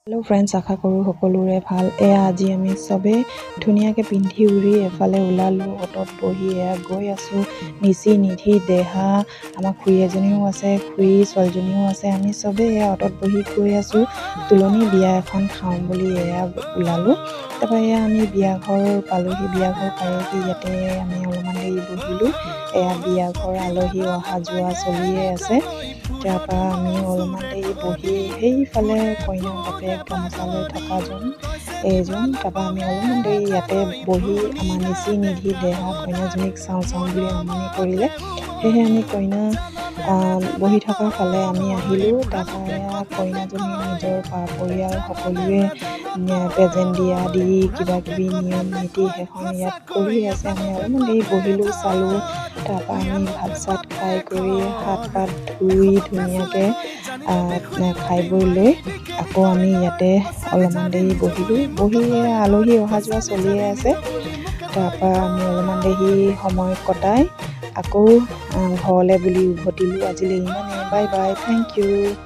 Hello' friends, আশা কৰোঁ সকলোৰে ভাল। এয়া আজি আমি চবেই ধুনীয়াকৈ পিন্ধি উৰি এফালে ওলালোঁ। অ'টত বহি এয়া গৈ আছোঁ। নিচি, নিধি, দেহা, আমাৰ খুৰী এজনীও আছে, খুৰী ছোৱালীজনীও আছে। আমি চবেই এয়া অ'টত বহি গৈ আছোঁ। তোলনি বিয়া এখন খাওঁ বুলি এয়া ওলালোঁ। তাৰপৰা এয়া আমি বিয়া ঘৰ পালোহি। বিয়া ঘৰ পায়েহি ইয়াতে আমি অলপমান দেৰি বহিলোঁ। এয়া বিয়া ঘৰ আলহী অহা যোৱা চলিয়ে আছে। তাৰপৰা আমি অলপমান দেৰি বহি সেইফালে কইনা বাপেক গামোচা লৈ থকাজন এইজন। তাৰপৰা আমি অলপমান দেৰি ইয়াতে বহি আমাৰ নিচি, নিধি, দেহা কইনাজনীক চাওঁ চাওঁ বুলি আমনি কৰিলে। সেয়েহে আমি কইনা বহি থকা ফালে আমি আহিলোঁ। তাৰপৰা এয়া কইনাজনী নিজৰ পৰিয়াল সকলোৱে প্ৰেজেণ্ট দিয়া দি কিবা কিবি নিয়ম নীতি সেইখন ইয়াত কৰি আছে। আমি অলপমান দেৰি বহিলোঁ, চালোঁ। তাৰপৰা আমি ভাত চাত খাই কৰি হাত পাত ধুই ধুনীয়াকৈ খাই বৈ লৈ আকৌ আমি ইয়াতে অলপমান দেৰি বহিলোঁ। বহি আলহী অহা যোৱা চলিয়ে আছে। তাৰপৰা আমি অলপমান দেৰি সময় কটাই আকৌ ঘৰলৈ বুলি উভতিলোঁ। আজিলৈ ইমানেই। Bye bye, thank you.